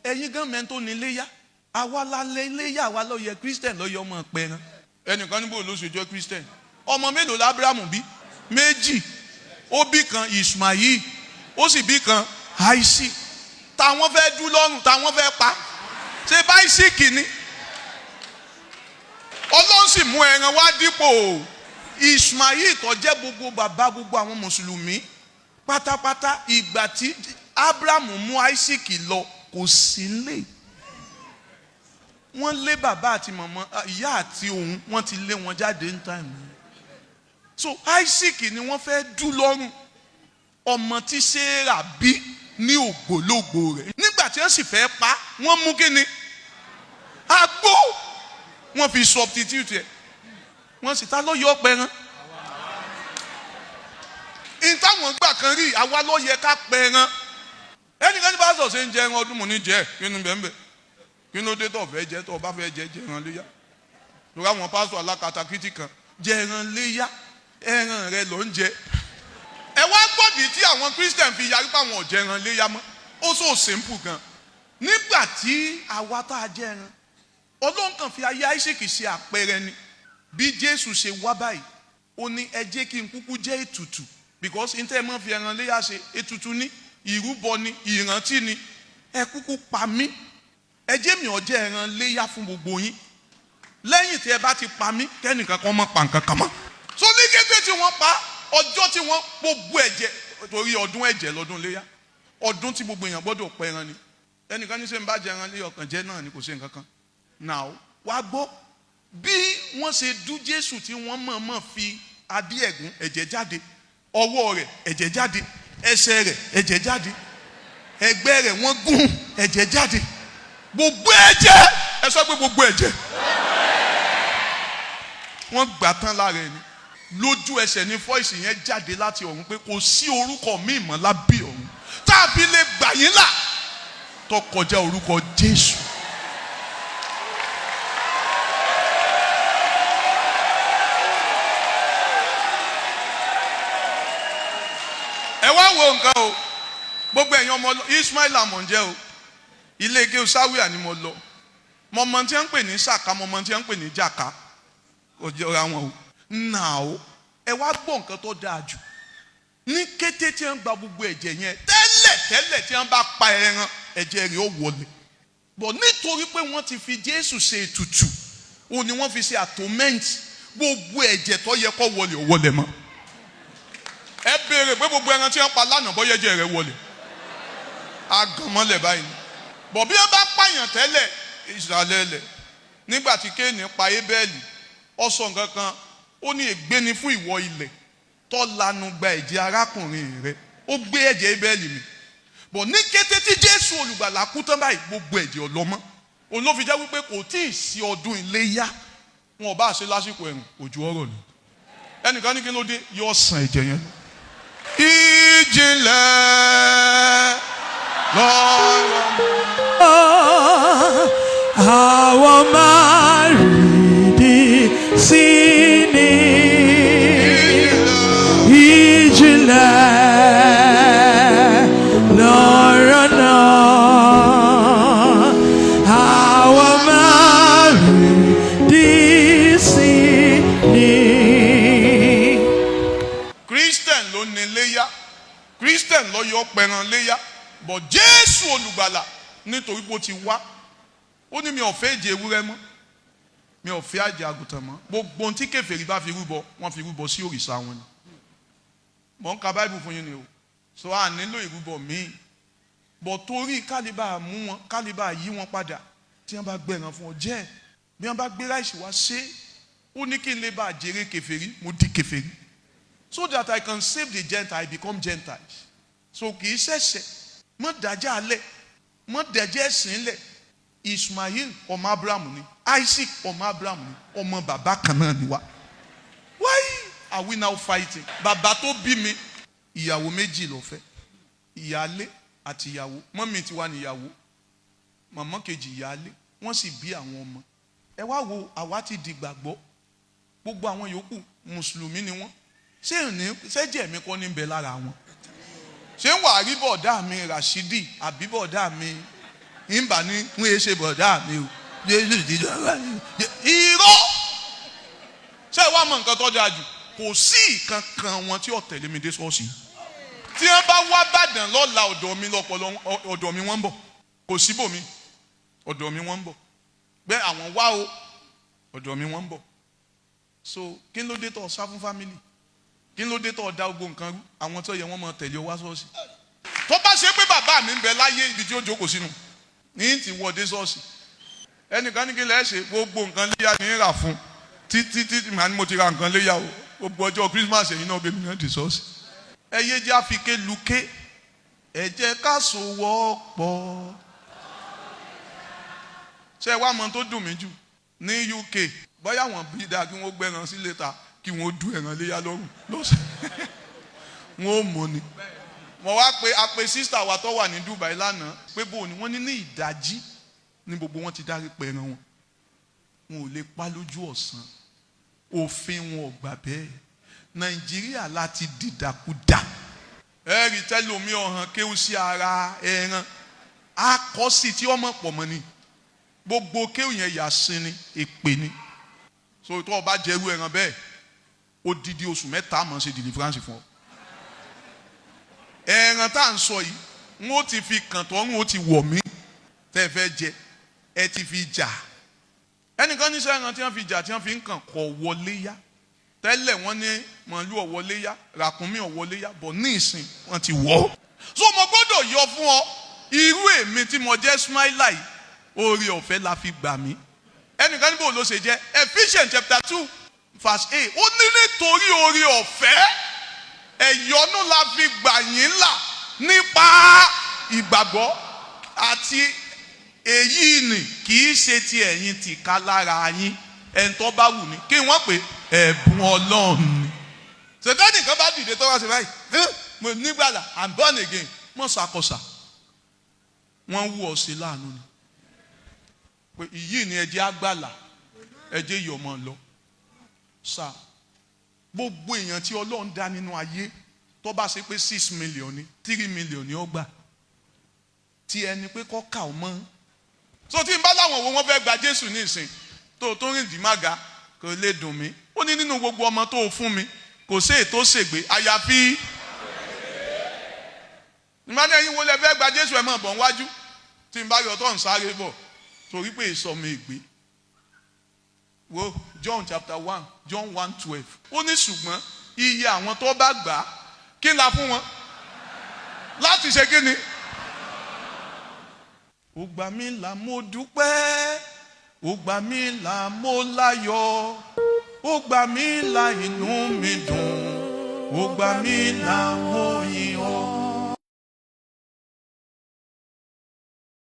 Ẹ̀yin gan mẹ́ńtò ní iléyà. Àwa la lé iléyà, àwa ló yẹ Christian ló yẹ ọmọ pẹran. Ẹnìkan níbo ló ṣe jẹ́ Christian? Ọmọ mélòó l'Abrahamu bí? Méjì. Ó bí kan Ismail, ó sì bí kan Isaac. Táwọn fẹ́ dú lọ́rùn, táwọn fẹ́ pa, ṣé bá Isaac ni? Ọlọ́run sì mú ẹran wá dípò Ismail tó jẹ́ gbogbo bàbá gbogbo àwọn mùsùlùmí pátápátá. Ìgbà tí Abrahamu mú Isaac lọ, kò sí lè wọ́n lé bàbá àti màmá, ìyá àti òun, wọ́n ti lé wọn jáde ní time. So Isaac ni wọ́n fẹ́ dú lọ́rùn, ọmọ tí Sarah bí ní ògbólógbò rẹ̀. Nígbà tí wọ́n sì fẹ́ pa, wọ́n mú kíni? Àgbò. Wọ́n fi substitute ẹ̀. Wọ́n sì ta ló yọ pẹran in táwọn gbà kan rí. Àwa ló yẹ ká pẹran. Ẹnìkan ní pásítọ̀ ṣe ń jẹ ẹran ọdún, mò ní jẹ kí ni bẹ́ẹ̀ bẹ́ẹ̀. Kí ló dé tó fẹ́ jẹ? Tó bá fẹ́ jẹ, jẹ ẹran léyà. Lórí àwọn pásítọ̀ alákatakítí kan, jẹ ẹran léyà, ẹran rẹ ló ń jẹ. Ẹ wá gbọ́dọ̀ tí àwọn Christian fi yarí pé àwọn ò jẹ ẹran léyà mọ́. Ó so simple gan. Nígbà tí àwa tá a jẹ ẹran, Ọlọ́run kàn fi ayé Isaac ṣe àpẹẹrẹ ni. Bí Jésù ṣe wá báyìí, ó ní ẹ jẹ́ kí n kúkú jẹ́ ètùtù, because n tẹ́ ẹ mọ́ fi ẹran léyà ṣe, ètùtù ní, ìrúbọ ni, ìrántí ni. Ẹ kúkú pa mí, ẹ jẹ́ mi ó jẹ́ ẹran léyà fún gbogbo yín. Lẹ́yìn tí ẹ bá ti pa mí, kẹ́nìkan kan mọ́ pa nǹkan kan mọ́. So ní kété tí wọ́n pa, ọjọ́ tí wọ́n gbogbo ẹ̀jẹ̀, torí ọdún ẹ̀jẹ̀ lọ́dún léyà, ọdún tí gbogbo èèyàn gbọ́dọ̀ pa ẹran ni. Ẹnìkan ní sẹ́ ń bá jẹ ẹran léyà, ọkàn jẹ́ náà ni, kò sí nǹkan kan. Now, wàá gbọ́ bí wọ́n ṣe dú Jésù, tí wọ́n mọ̀ọ́mọ̀ fi adé ẹ̀gún, ẹ̀jẹ̀ jáde, ọwọ́ rẹ̀, ẹ̀jẹ̀ jáde, ẹsẹ̀ rẹ̀, ẹ̀jẹ̀ jáde, ẹ̀gbẹ́ rẹ̀ wọ́n gún, ẹ̀jẹ̀ jáde, gbogbo ẹ̀jẹ̀. Ẹ sọ pé gbogbo ẹ̀jẹ̀. Wọ́n gbà tán lára ẹni. Lójú ẹsẹ̀ ní voice yẹn jáde láti ọ̀run pé kò sí orúkọ míì mọ́ lábẹ́ ọ̀run tá a fi lè gbà yín là tó kọjá orúkọ Jésù. Ẹ wá wo nǹkan o, gbogbo ẹ̀yin ọmọ Ismail amọ̀njẹ́ o. Ilé ike sáwíà ni mo lọ. Mo mọ tí wọ́n ń pè ní sàká, mo mọ tí wọ́n ń pè ní jàká, kò jọra wọn o. Nà o, ẹ wá gbọ́ nǹkan tó dáa jù. Ní kété tí wọ́n gba gbogbo ẹ̀jẹ̀ yẹn, tẹ́lẹ̀ tẹ́lẹ̀ tí wọ́n bá pa ẹran, ẹ̀jẹ̀ rẹ̀ ó wọlé bọ̀. Nítorí pé wọ́n ti fi Jésù ṣe ètùtù, òun ni wọ́n fi ṣe atonement, gbogbo ẹ̀jẹ̀ tó yẹ kó wọlé ò wọlé mọ́. Ẹ béèrè pé gbogbo ẹran tí wọ́n pa lánàá, bọ́yá ẹ̀jẹ̀ rẹ̀ wọlé, agànmọ́lẹ̀ báyìí bọ̀. Bí wọ́n bá pààyàn tẹ́lẹ̀, ìsàlẹ̀ ẹlẹ̀, nígbà tí Kéènì pa Ébẹ́ẹ̀lì, ó sọ nǹkan kan, ó ní ègbé ni fún ìwọ ilẹ̀ tó lanu gba ẹ̀jẹ̀ arákùnrin rẹ̀. Ó gbé ẹ̀jẹ̀ Ébẹ́ẹ̀lì mi bọ̀. Ní kété tí Jésù olùgbàlà kú tán báyìí, gbogbo ẹ̀jẹ̀ ọlọ́mọ. Òun ló fi jẹ́ wípé kò tí ì sí ọdún iléyá, wọn ò bá ṣe lásìkò ẹ̀rùn, òjò ọ̀rọ̀ ni. Ẹnìkan ní kí ló dé? Yóò san ẹ̀jẹ̀ yẹn. Ìjìnlẹ̀ lọ́rọ̀. Àwọn máa rí sí ní ìjìnlẹ̀ lọ́rọ̀ náà. Àwọn máa rí sí ní. Christian ló ní léyà, Christian ló yọ pẹran léyà bọ̀. Jésù olùgbàlà, nítorí pé ó ti wá, ó ní mi ò fẹ́ ẹ̀jẹ̀ ewúrẹ́ mọ́, mi ò fẹ́ ẹ̀jẹ̀ àgùntàn mọ́. Gbogbo ohun tí kèfèrí bá fi rúbọ, wọ́n fi rúbọ sí òrìṣà wọn ni. Mò ń ka Báìbù fún yín ni o. So a nílò ìrúbọ míì bọ̀, torí kálíbà mú wọn, kálíbà yí wọn padà. Tí wọ́n bá gbẹ̀ràn fún ọ jẹ́, bí wọ́n bá gbé rice wá ṣe, ó ní kí n lè bá jèrè kèfèrí, mo di kèfèrí, so that I can save the Gentile, I become Gentiles. So kì í ṣẹ̀ṣẹ̀ mọ́ dájà alẹ̀, mọ́ dẹ̀jẹ̀ ẹ̀sìn lẹ̀. Ismail ọmọ Abraham ni, Isaac ọmọ Abraham ni, ọmọ bàbá kan náà ni wá. Why are we now fighting? Bàbá tó bí mi, ìyàwó méjì ló fẹ́, ìyáálé àti ìyàwó. Mummy ti wá níyàwó, màmá kejì ìyáálé. Wọ́n sì bí àwọn ọmọ. Ẹ wá wo, àwa ti di gbàgbọ́, gbogbo àwọn yòókù mùsùlùmí ni wọ́n. Ṣé ní ṣẹ́jẹ̀ mi kọ́ ní bẹ lára wọn? Ṣé ń wà rí bọ̀dá mi Rashidi àbí bọ̀dá mi? Ìmbà ní ń yé ṣe bọ̀dá mi o. Jésù ti dọ̀ irọ́. Ṣé ẹ wá mọ nǹkan tó dáa jù? Kò sí ìkankan wọn tí ó tẹ̀lé mi dé ṣọ́ọ̀ṣì. Tí wọ́n bá wá Bàdàn lọ́la, ọ̀dọ̀ mi lọ́pọ̀lọ́, ọ̀dọ̀ mi wọ́n ń bọ̀. Kò síbòmí, ọ̀dọ̀ mi wọ́n ń bọ̀. Bẹ́ẹ̀ àwọn wá o, ọ̀dọ̀ mi wọ́n ń bọ̀. So kí ló dé tó sá fún family? Kí ló dé tó da gbogbo nǹkan rú? Àwọn tó yẹ wọ́n máa tẹ̀lé ọ wá ṣọ́ọ̀ṣì. Tó bá ṣe pé bàbá mi ń bẹ láyé, ibi tí ó jókòó sínú ní ti wọ dé ṣọ́ọ̀ṣì. Ẹnìkan ní kí lẹ́ ṣe gbogbo nǹkan léyà ní rà fún títí títí màá ní mo ti ra nǹkan léyà o. Gbogbo ọjọ́ Christmas, ẹ̀yin náà bẹ́ẹ̀ mi náà dé ṣọ́ọ̀ṣì. Ẹ yé jẹ́ àfikẹ́ luké, ẹ jẹ́ ká sowọ́ pọ̀. Ṣé ẹ wá mọ tó dùn mí jù ní UK? Bóyá wọn bí dáa kí wọ́n gbẹ́ran sílé ta, kí wọ́n du ẹran léyà lọ́rùn lọ́sẹ̀, wọ́n ò mọ̀ ni. Mo wá pé a pe sister wa tó wà ní Dubai lánàá pé bó ni wọ́n ní ní ìdájí ní gbogbo wọn ti dárí pé ẹran wọn, wọn ò lè pa lójú ọ̀sán, òfin wọn ò gbà bẹ́ẹ̀. Nàìjíríà láti dìdàkudà. Ẹ̀rí tẹ́lómi ọ̀hàn kéwú sí ara ẹran akọ́sí tí ọmọ pọ̀ mọ́ ni. Gbogbo kéwù yẹn yà sí ni, èpè ni. So tó o bá jẹ́rú ẹran bẹ́ẹ̀, odidi oṣù 3 mọ̀ ṣe deliverance fún ọ. Ẹran tá à ń sọ yìí, n ó ti fi kàn tó, n ó ti wọ̀ mí. Tẹ́ ẹ fẹ́ jẹ, ẹ ti fi jà. Ẹnìkan ní sẹ́ran tí wọ́n fi jà, tí wọ́n fi ń kàn, kọ̀ wọlé yá. Tẹ́lẹ̀ wọ́n ní màálù ọ̀wọ́lé yá, ràkúnmí ọ̀wọ́lé yá, bọ̀ ní ìsìn wọ́n ti wọ̀. So mo gbọ́dọ̀ yọ fún ọ, irú èmi tí mo jẹ́ Smaila yìí, oore ọ̀fẹ́ la fi gbà mí. Ẹnìkan níbo ló ṣe jẹ́? Ephesians chapter 2 verse 8, ó ní nítorí oore ọ̀fẹ́ ẹ̀yọ́nú la fi gbà yín là nípa ìgbàgbọ́, àti èyí nì kì í ṣe ti ẹ̀yin tìka lára yín, ẹni tó bá wù ní kí wọ́n pè ẹ̀bùn Ọlọ́run ni. Sètánì kan bá dìde tó wá sí báyìí, mo nígbàlà, I'm born again, mọ̀ ṣàkọsà, wọ́n wú ọ sí láàánú ni pé ìyí ni ẹ jẹ́ àgbàlà, ẹ jẹ́ yọmọ lọ sá. Gbogbo èèyàn tí Ọlọ́run dá nínú ayé, tó bá ṣe pé 6 million ní, 3 million ní ó gbà tí ẹni pé kọ́ kà ó mọ́. So tí n bá láwọn wo wọ́n fẹ́ gba Jésù ní ìsìn tó tó rìn dì má ga, kò lè dùn mí. Ó ní nínú gbogbo ọmọ tó fún mi, kò sí ètò ṣègbè àyàfi nígbà tí ẹ̀yin wo lẹ fẹ́ gba Jésù, ẹ̀ máa bọ̀ níwájú. Tí n bá yọ tó ń sáré bọ̀ torí pé ìsọmọ ègbé wo. John chapter 1, John 1:12, ó ní ṣùgbọ́n iye àwọn tó bá gbà á, kí n la fún wọn láti ṣe kí ni? Ó gbà mí là, mo dúpẹ́. Ó gbà mí là, mo láyọ̀. Ó gbà mí là, inú mi dùn. Ó gbà mí là, mo yìn ọ́.